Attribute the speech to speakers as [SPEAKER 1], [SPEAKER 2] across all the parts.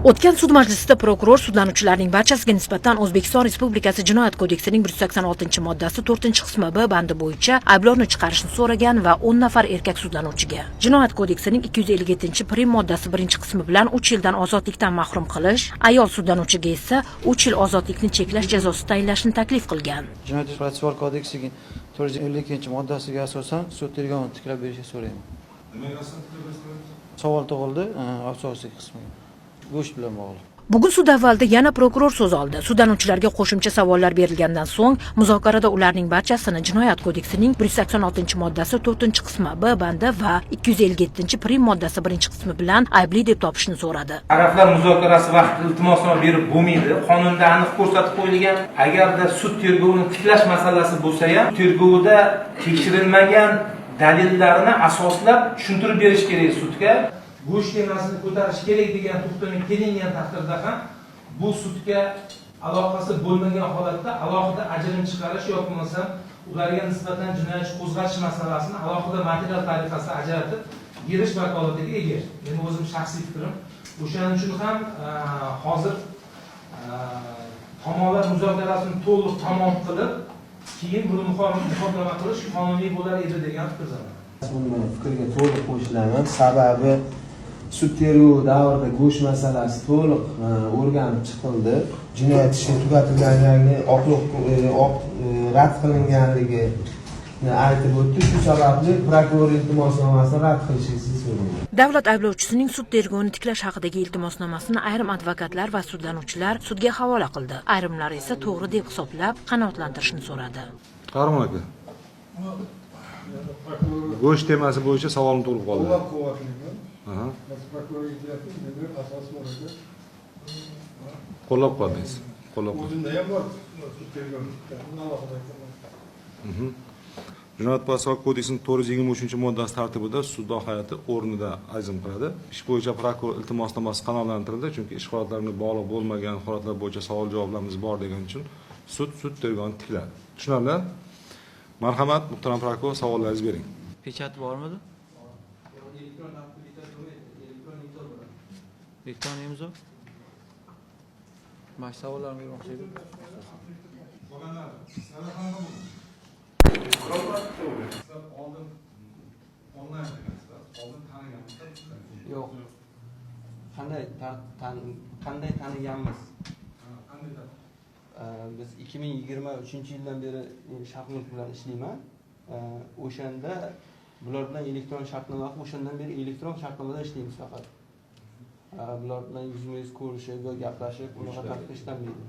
[SPEAKER 1] O'tgan sud majlisida prokuror sudlanuvchilarning barchasiga nisbatan O'zbekiston Respublikasi Jinoyat kodeksining 186-moddasi 4-qismi B bandi bo'yicha ayblovni chiqarishni so'ragan va 10 nafar erkak sudlanuvchiga Jinoyat kodeksining 257-prim moddasi 1-qismi bilan 3 yildan ozodlikdan mahrum qilish, ayol sudlanuvchiga esa 3 yil ozodlikni cheklash jazosi tayinlashni taklif qilgan.
[SPEAKER 2] Jinoyat protsessual kodeksiga 452-moddasiga asosan sud tergovini tiklab berishni so'rayman.
[SPEAKER 3] Nimaga asosan tiklab berishni?
[SPEAKER 2] Savol tug'ildi, asosiy qismiga. Go'sht bilan bog'liq.
[SPEAKER 1] Bugun sud avvalida yana prokuror so'z oldi. Sudlanuvchilarga qo'shimcha savollar berilgandan so'ng muzokarada ularning barchasini Jinoyat kodeksining 186-moddasi 4-qismi B bandi va 257-prim moddasi 1-qismi bilan aybli deb topishni so'radi.
[SPEAKER 4] Taraflar muzokarasi vaqtida iltimosnoma berib bo'lmaydi. Qonunda aniq ko'rsatib qo'yilgan. Agarda sud tergovini tiklash masalasi bo'lsa ham, tergovda tekshirilmagan dalillarni asoslab tushuntirib berish kerak sudga. Go'sht temasini ko'tarish kerak degan to'xtamga kelingan taqdirda ham bu sudga aloqasi bo'lmagan holatda alohida ajrim chiqarish yoki bo'lmasam ularga nisbatan jinoyat ishi qo'zg'atish masalasini alohida material tariqasida ajratib berish vakolatiga ega. Meni o'zim shaxsiy fikrim. O'shaning uchun ham hozir tomonlar muzokarasini to'liq tamom qilib, keyin buni muhokama qilish qonuniy bo'lar edi degan fikrdaman.
[SPEAKER 5] Bunday fikrga to'liq qo'shilaman. Sababi sud tergovi davrida go'sht masalasi to'liq o'rganib chiqildi. Jinoyat ishi tugatilganligi, oqliq rad qilinganligini aytib o'tdi. Shu sababli prokuror iltimosnomasini rad qilishingizni so'rayman.
[SPEAKER 1] Davlat ayblovchisining sud tergovini tiklash haqidagi iltimosnomasini ayrim advokatlar va sudlanuvchilar sudga havola qildi. Ayrimlar esa to'g'ri deb hisoblab, qanoatlantirishni so'radi.
[SPEAKER 3] Qahramon aka. Go'sht temasi bo'yicha savolim tug'ilib qoldi.
[SPEAKER 6] Qo'llab-quvvatlayman. Biz prokurorga aytyapmiz, menda asos bor edi.
[SPEAKER 3] Qo'llab-quvvatlaysiz. Qo'llab.
[SPEAKER 6] O'zimda ham bor sud tergovi. Uni alohida aytaman.
[SPEAKER 3] Jinoyat protsessual kodeksining 423-moddasi tartibida sud hay'ati o'rnida azm qiladi. Ish bo'yicha prokuror iltimosnomasi qanoatlantirildi, chunki ish holatlariga bog'liq bo'lmagan holatlar bo'yicha savol javoblarimiz bor degan uchun sud tergovini tikladi. Tushunarli? Marhamat, muhtaram prokuror, savollaringizni bering.
[SPEAKER 7] Pechat bormidi? Elektron pechat bo'lmaydi, elektron imzo bo'ladi. Elektron imzo? Mana shu savollarni bermoqchi edim.
[SPEAKER 3] Qolganlar, sizlar qanaqa bo'ldi? Sizlar oldin onlayn degansizlar, oldin taniganmisizlar?
[SPEAKER 7] Yo'q. Qanday taniganmiz?
[SPEAKER 3] Qanday?
[SPEAKER 7] Biz 2023-yildan beri Sharqmulk bilan ishlayman. O'shanda bular bilan elektron shartnoma qilib, o'shandan beri elektron shartnomada ishlaymiz faqat. Bular bilan yuzma-yuz ko'rishib va gaplashib, unaqa tartibda ishlanmaydi.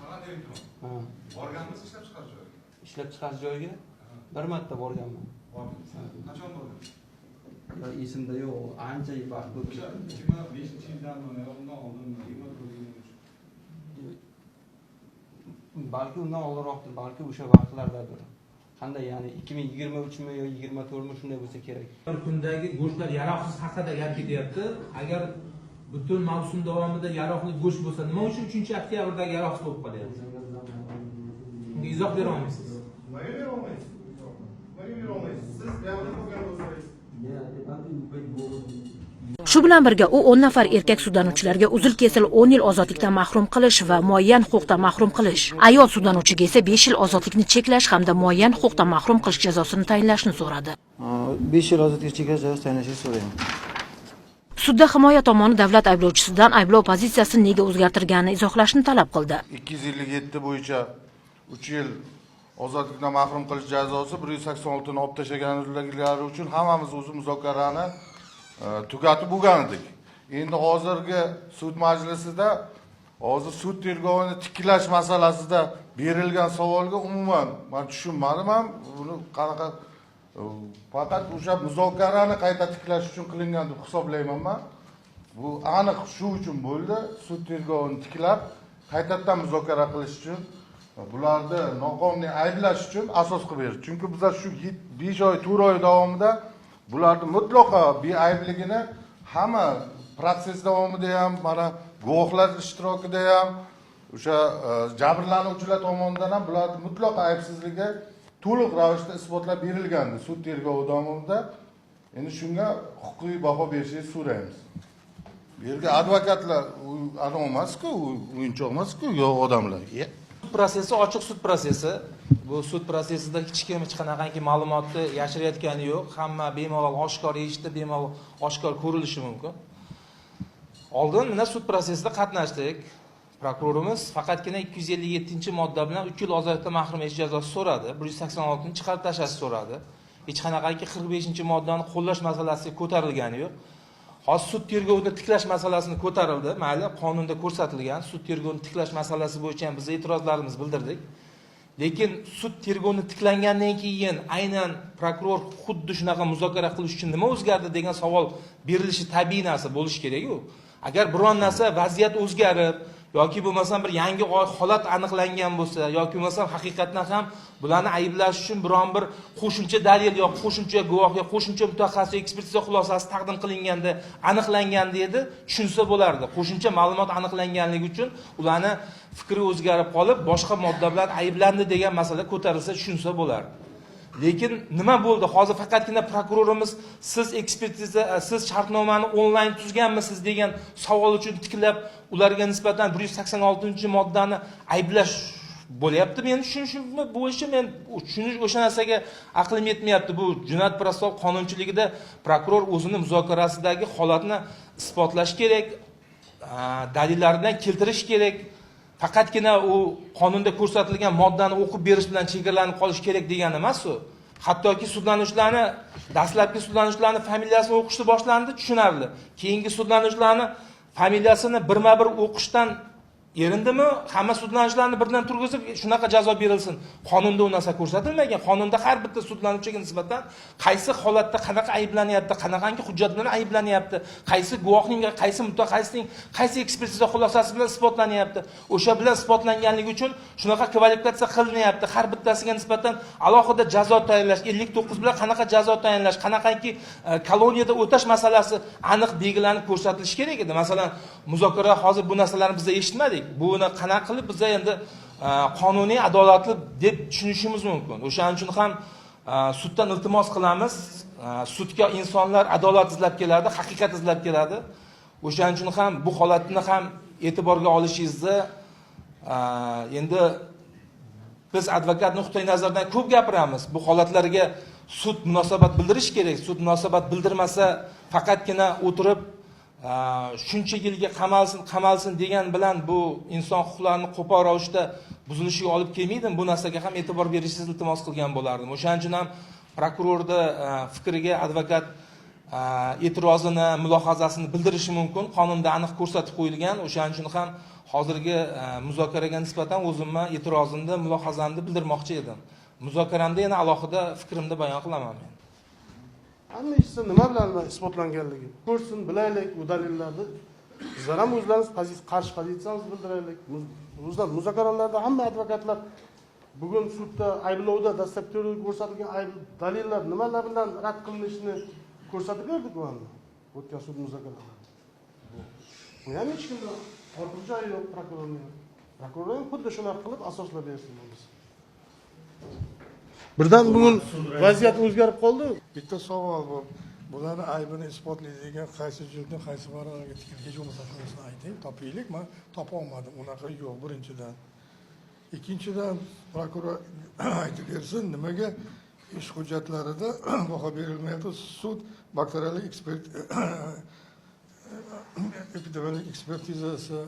[SPEAKER 3] Faqat elektron.
[SPEAKER 7] Ha.
[SPEAKER 3] Borganmisiz ishlab chiqarish joyiga?
[SPEAKER 7] Ishlab chiqarish joyiga bir marta borganman.
[SPEAKER 3] Bordingiz. Qachon bordingiz?
[SPEAKER 7] Yo, esimda yo'q, ancha vaqt bo'lib
[SPEAKER 3] O'sha
[SPEAKER 7] ketdi.
[SPEAKER 3] 2005-yildanmi yo undan oldinmi? 24, 23.
[SPEAKER 7] Balki undan oldinroqdir, balki o'sha vaqtlardadir. Qanday, ya'ni 2023mi yo 24mi, shunday bo'lsa kerak.
[SPEAKER 4] Bir kundagi go'shtlar yaroqsiz haqida gap ketyapti. Agar butun mavsum davomida yaroqli go'sht bo'lsa, nima uchun 3 oktyabrdagi yaroqsiz bo'lib qolyapti? Bunga izoh bera olmaysiz.
[SPEAKER 6] Nimaga bera olmaysiz? Nimaga bera olmaysiz? Siz buyoqda bo'lgan bo'lsangiz.
[SPEAKER 1] Shu bilan birga u 10 nafar erkak sudlanuvchilarga uzil-kesil 10 yil ozodlikdan mahrum qilish va muayyan huquqdan mahrum qilish, ayol sudlanuvchiga esa 5 yil ozodlikni cheklash hamda muayyan huquqdan mahrum qilish jazosini tayinlashni so'radi.
[SPEAKER 2] 5 yil ozodlikka cheklash jazosi tayinlashini so'rayman.
[SPEAKER 1] Sudda himoya tomoni davlat ayblovchisidan ayblov pozitsiyasini nega o'zgartirganini izohlashni talab qildi.
[SPEAKER 6] 257 bo'yicha 3 yil ozodlikdan mahrum qilish jazosi, 186ni olib tashlaganliklari uchun hammamiz o'zi muzokarani tugatib bo'lgan edik. Endi hozirgi sud majlisida hozir sud tergovini tiklash masalasida berilgan savolga umuman man tushunmadim ham buni qanaqa faqat o'sha muzokarani qayta tiklash uchun qilingan deb hisoblayman man. Bu aniq shu uchun bo'ldi, sud tergovini tiklab qaytadan muzokara qilish uchun, bularni noqonuniy ayblash uchun asos qilib berdi. Chunki bizlar shu 5 oy, 4 oy davomida bularni mutlaqo beaybligini hamma protsess davomida ham, mana guvohlar ishtirokida ham, o'sha jabrlanuvchilar tomonidan ham bularni mutlaqo aybsizligi to'liq ravishda isbotlab berilgandi sud tergovi davomida. Endi shunga huquqiy baho berishingizni so'raymiz. Bu yerga advokatlar anavi emasku, o'yinchoq emasku, yo'q odamlar.
[SPEAKER 4] Sud prosesi ochiq sud prosesi. Bu sud prosesida hech kim hech qanaqangi ma'lumotni yashirayotgani yo'q. Hamma bemalol oshkor eshitib, bemalol oshkor ko'rilishi mumkin. Oldin mana sud prosesida qatnashdik. Prokurorimiz faqatgina 257-modda bilan 3 yil ozodlikdan mahrum etish jazosi so'radi. 186 ni chiqarib tashlashni so'radi. Hech qanaqangi 45-moddani qo'llash masalasi ko'tarilgani yo'q. Hozir sud tergovini tiklash masalasini ko'tarildi. Mayli, qonunda ko'rsatilgan sud tergovini tiklash masalasi bo'yicha ham biz e'tirozlarimizni bildirdik. Lekin sud tergovini tiklangandan keyin aynan prokuror xuddi shunaqa muzokara qilish uchun nima o'zgardi degan savol berilishi tabiiy narsa bo'lishi kerak-ku. Agar biron narsa vaziyat o'zgarib yoki bo'lmasam bir yangi holat aniqlangan bo'lsa yoki bo'lmasam haqiqatdan ham bularni ayblash uchun biron bir qo'shimcha dalil yo qo'shimcha guvoh yo qo'shimcha mutaxassis ekspertiza xulosasi taqdim qilinganda aniqlanganda edi, tushunsa bo'lardi. Qo'shimcha ma'lumot aniqlanganligi uchun ularni fikri o'zgarib qolib boshqa modda bilan ayblandi degan masala ko'tarilsa tushunsa bo'lardi. Lekin nima bo'ldi? Hozir faqatgina prokurorimiz siz ekspertiza, siz shartnomani onlayn tuzganmisiz degan savol uchun tiklab ularga nisbatan 186-moddani ayblash bo'lyapti. Men tushunishim bo'yicha men tushunish o'sha narsaga aqlim yetmayapti. Bu jinoyat protsessual qonunchiligida prokuror o'zini muzokarasidagi holatni isbotlash kerak, dalillar bilan keltirish kerak. Faqatgina u qonunda ko'rsatilgan moddani o'qib berish bilan chegaralanib qolish kerak degani emas u. Hattoki sudlanuvchilarni, dastlabki sudlanuvchilarni familiyasini o'qishni boshlandi, tushunarli. Keyingi sudlanuvchilarni familiyasini birma-bir o'qishdan erindimi? Hamma sudlanuvchilarni birdan turg'izib shunaqa jazo berilsin. Qonunda u narsa ko'rsatilmagan. Qonunda har bitta sudlanuvchiga nisbatan qaysi holatda qanaqa ayblanyapti, qanaqangi hujjat bilan ayblanyapti, qaysi guvohning, qaysi mutaxassisning, qaysi ekspertiza xulosasi bilan isbotlanyapti. O'sha bilan isbotlanganligi uchun shunaqa kvalifikatsiya qilinyapti. Har bittasiga nisbatan alohida jazo tayinlash, 59 bilan qanaqa jazo tayinlash, qanaqangi koloniyada o'tash masalasi aniq belgilanib ko'rsatilishi kerak edi. Masalan, muzokara hozir bu narsalarni biz eshitmadik. Buni qanaqa qilib biz endi qonuniy, adolatli deb tushunishimiz mumkin. O'shaning uchun ham suddan iltimos qilamiz. Sudga insonlar adolat izlab keladi, haqiqat izlab keladi. O'shaning uchun ham bu holatni ham e'tiborga olishingizni endi biz advokat nuqtai nazaridan ko'p gapiramiz. Bu holatlarga sud munosabat bildirish kerak. Sud munosabat bildirmasa faqatgina o'tirib shuncha yilga qamalsin, qamalsin degan bilan bu inson huquqlarini qo'pol ravishda buzilishiga olib kelmaydi. Bu narsaga ham e'tibor berishingizni iltimos qilgan bo'lardim. O'shaning uchun ham prokurorni fikriga advokat e'tirozini, mulohazasini bildirishi mumkin. Qonunda aniq ko'rsatib qo'yilgan. O'shaning uchun ham hozirgi muzokaraga nisbatan o'zimni e'tirozimni, mulohazamni bildirmoqchi edim. Muzokaramda yana alohida fikrimni bayon qilaman men.
[SPEAKER 8] Hamma ishni nima bilan isbotlanganligi ko'rsin, bilaylik u dalillarni. Bizlar ham o'zlarimiz qarshi pozitsiyamizni bildiraylik. O'zlar muzokaralarda hamma advokatlar bugun sudda ayblovda dastlabki tergovda ko'rsatilgan ayb dalillar nimalar bilan rad qilinishini ko'rsatib berdik u hamma o'tgan sud muzokaralarida. Bu ham hech kimda ortiq joyi yo'q prokurorni ham. Prokuror ham xuddi shunaqa qilib asoslab bersin bo'lmasa. Birdan bugun vaziyat o'zgarib qoldi.
[SPEAKER 9] Bitta savol bor. Bularni aybini isbotlaydigan qaysi jildni qaysi varaqaga tikilgan, hech bo'lmasa shunisini ayting, topaylik. Men topa olmadim. Unaqa yo'q birinchidan. Ikkinchidan prokuror aytib bersin, nimaga ish hujjatlarida baho berilmayapti? Sud bakterial ekspert epidemiologik ekspertizasi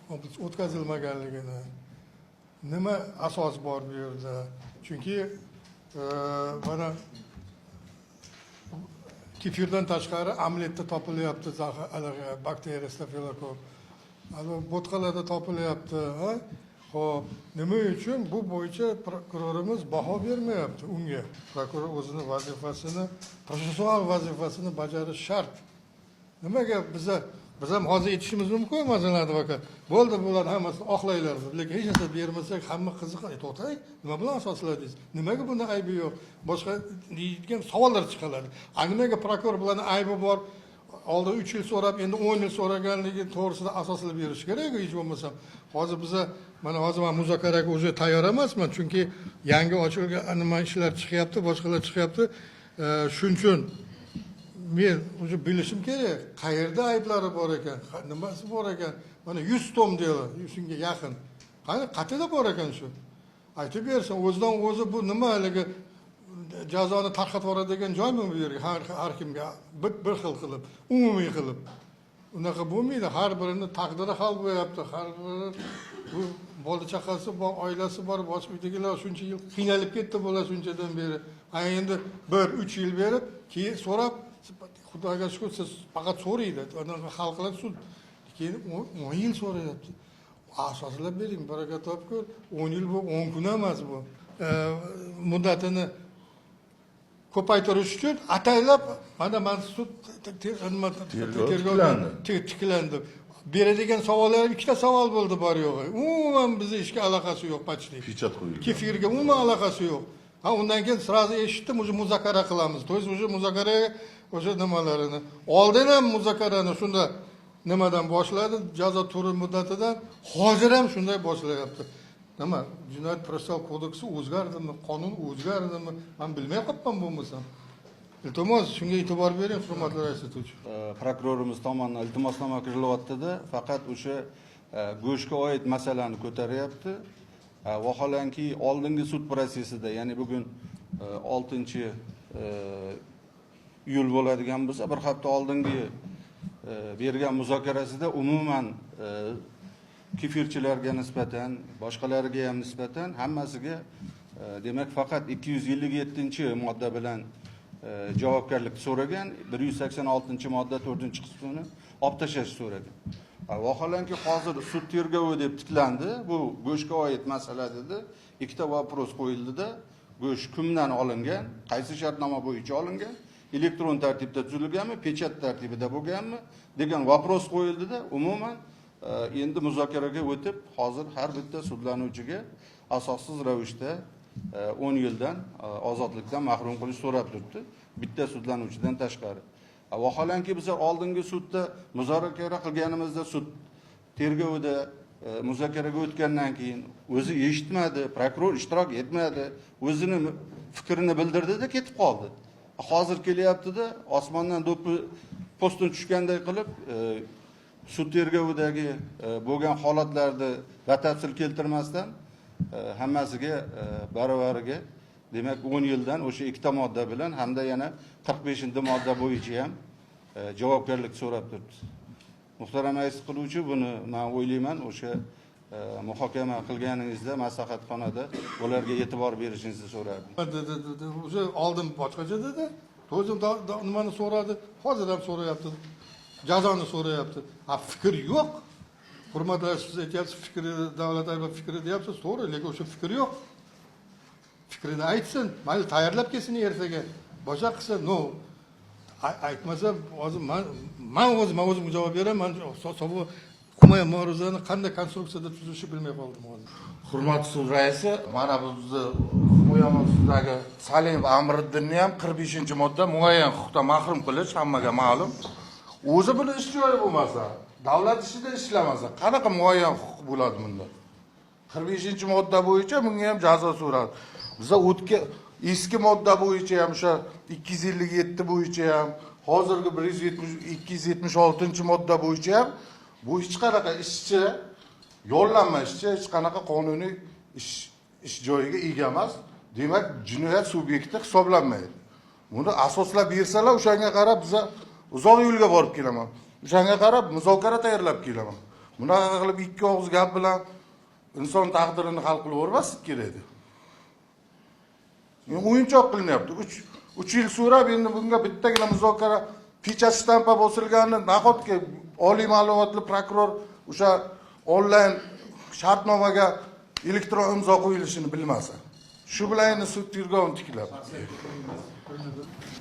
[SPEAKER 9] kompleks o'tkazilmaganligini, nima asos bor bu yerda? Chunki mana kefirdan tashqari omletda topilyapti zahar, anaqa bakteriya stafilokokk, ana bo'tqalarda topilyapti. Ha, ho'p, nima uchun bu bo'yicha prokurorimiz baho bermayapti unga? Prokuror o'zini vazifasini, protsessual vazifasini bajarishi shart. Nimaga biz ham hozir aytishimiz mumkin, masalan, advokat bo'ldi, bularni hammasini oqlaylar deb, lekin hech narsa bermasak hamma qiziq, to'xtang, nima bilan asosladingiz, nimaga buni aybi yo'q, boshqa deydigan savollar chiqadi. A nimaga prokuror bularni aybi bor, oldin 3 yil so'rab, endi 10 yil so'raganligi to'g'risida asoslab berish kerak hech bo'lmasam. Hozir biza mana hozir man muzokaraga уже tayyor emasman, chunki yangi ochilgan nima ishlar chiqyapti, boshqalar chiqyapti. Shuning uchun Men уже bilishim kerak, qayerda ayblari bor ekan, nimasi bor ekan. Mana 100 том дело, shunga yaqin. Qani, qayerda bor ekan shu, aytib bersin o'zidan o'zi. Bu nima, haligi jazoni tarqatib yuboradigan joymi bu yerga, har kimga bir xil qilib, umumiy qilib? Unaqa bo'lmaydi. Har birini taqdiri hal bo'lyapti, har biri bu bola chaqasi bor, oilasi bor, boshqa uydagilar shuncha yil qiynalib ketdi bular shunchadan beri. A endi bir 3 yil berib, keyin so'rab, xudoga shukur, siz faqat so'raydi, anaqa hal qiladi sud, keyin 10 yil so'rayapti. Asoslab bering, baraka topkur. 10 yil bu 10 kun emas. Bu muddatini ko'paytirish uchun ataylab mana man sud nima,
[SPEAKER 6] Tergov
[SPEAKER 9] tergov
[SPEAKER 6] tiklandi.
[SPEAKER 9] Tiklandi. Beradigan savollar ikkita savol bo'ldi, bor yo'g'i umuman bizni ishga aloqasi yo'q почти.
[SPEAKER 6] Pechat qo'yilgan.
[SPEAKER 9] Kefirga umuman aloqasi yo'q. Ha, undan keyin сразу eshitdim, уже muzokara qilamiz, то есть уже muzokara, o'sha nimalarini oldin ham muzokarani shunda nimadan boshladi, jazo turi muddatidan, hozir ham shunday boshlayapti. Nima, jinoyat protsessual kodeksi o'zgardimi, qonun o'zgardimi, man bilmay qolibman bo'lmasam. Iltimos, shunga e'tibor bering, hurmatli rais etuvchi.
[SPEAKER 10] Prokurorimiz tomonidan iltimosnoma kirilyaptida, faqat o'sha go'shtga oid masalani ko'taryapti. Vaholanki oldingi sud protsessida, ya'ni bugun 6-iyul bo'ladigan bo'lsa, bir hafta oldingi bergan muzokarasida umuman kefirchilarga nisbatan, boshqalarga ham nisbatan hammasiga demak, faqat 257-modda bilan javobgarlikni so'ragan, 186-modda to'rtinchi qismini olib tashlashni so'ragan. Vaholanki hozir sud tergovi deb tiklandi, bu go'shtga oid masala dedi. Ikkita вопрос qo'yildida: go'sht kimdan olingan, qaysi shartnoma bo'yicha olingan, elektron tartibda tuzilganmi, pechat tartibida bo'lganmi degan вопрос qo'yildida, umuman endi muzokaraga o'tib, hozir har bitta sudlanuvchiga asossiz ravishda 10 yildan ozodlikdan mahrum qilish so'rab turibdi, bitta sudlanuvchidan tashqari. Vaholanki bizlar oldingi sudda muzokara qilganimizda, sud tergovida muzokaraga o'tgandan keyin o'zi eshitmadi, prokuror ishtirok etmadi, o'zini fikrini bildirdida, ketib qoldi. Hozir kelyaptida, osmondan do'ppi po'stin tushganday qilib sud tergovidagi bo'lgan holatlarni batafsil keltirmasdan hammasiga baravariga, demak, 10 yildan o'sha ikkita modda bilan hamda yana 45-modda bo'yicha ham javobgarlik so'rab turibdi. Muhtaram rais qiluvchi, buni man o'ylayman, o'sha muhokama qilganingizda maslahatxonada ularga e'tibor berishingizni so'rardim.
[SPEAKER 9] Dedi, dedi, уже oldin boshqacha dedi, o'zim nimani so'radi, hozir ham so'rayapti, jazoni so'rayapti. A fikr yo'q. Hurmatli, siz aytyapsiz, fikri, davlat ayblov fikri deyapsiz, to'g'ri, lekin o'sha fikr yo'q. Fikrini aytsin, mayli, tayyorlab kelsin ertaga, boshqa qilsin. Но aytmasa, hozir man o'zim javob beraman. Savol, himoya ma'ruzani qanday konstruksiyada tuzishni bilmay qoldim hozir.
[SPEAKER 6] Hurmatli sud raisi, mana bu bizni himoyamizdagi Salimov Amriddinni ham 45-modda, muayyan huquqdan mahrum qilish, hammaga ma'lum. O'zi buni ish joyi bo'lmasa, davlat ishida ishlamasa, qanaqa muayyan huquq bo'ladi bunda? 45-modda bo'yicha bunga ham jazo so'radi. Biza o'tgan eski modda bo'yicha ham, o'sha 257 bo'yicha ham, hozirgi 170, 276-modda bo'yicha ham bu hech qanaqa ishchi, yollanma ishchi, hech qanaqa qonuniy ish joyiga ega emas. Demak, jinoyat subyekti hisoblanmaydi. Buni asoslab bersalar, o'shanga qarab biza uzoq yo'lga borib kelaman, o'shanga qarab muzokara tayyorlab kelaman. Bunaqa qilib ikki og'iz gap bilan inson taqdirini hal qilib yubormaslik kerak edi. Endi o'yinchoq qilinyapti. 3 yil so'rab, endi bunga bittagina muzokara, pechat shtampa bosilganini nahotki oliy ma'lumotli prokuror o'sha onlayn shartnomaga elektron imzo qo'yilishini bilmasa, shu bilan endi sud tergovini tiklab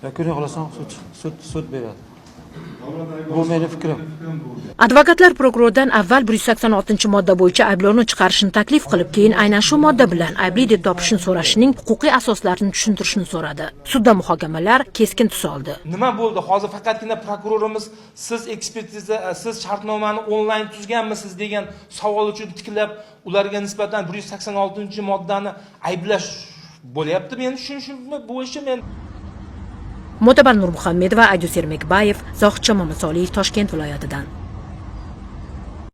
[SPEAKER 2] Yakuniy xulosani sud beradi. Bu meni fikrim.
[SPEAKER 1] Advokatlar prokurordan avval 186-modda bo'yicha ayblovni chiqarishni taklif qilib, keyin aynan shu modda bilan aybli deb topishni so'rashining huquqiy asoslarini tushuntirishni so'radi. Sudda muhokamalar keskin tus oldi.
[SPEAKER 4] Nima bo'ldi hozir? Faqatgina prokurorimiz siz ekspertiza, siz shartnomani onlayn tuzganmisiz degan savol uchun tiklab, ularga nisbatan 186-moddani ayblash bo'lyapti. Meni tushunishim bo'yicha men
[SPEAKER 1] Mo'tabar Nurmuhammedova, Aydus Ermekbayev, Zohidjon Mamasoliyev, Toshkent viloyatidan.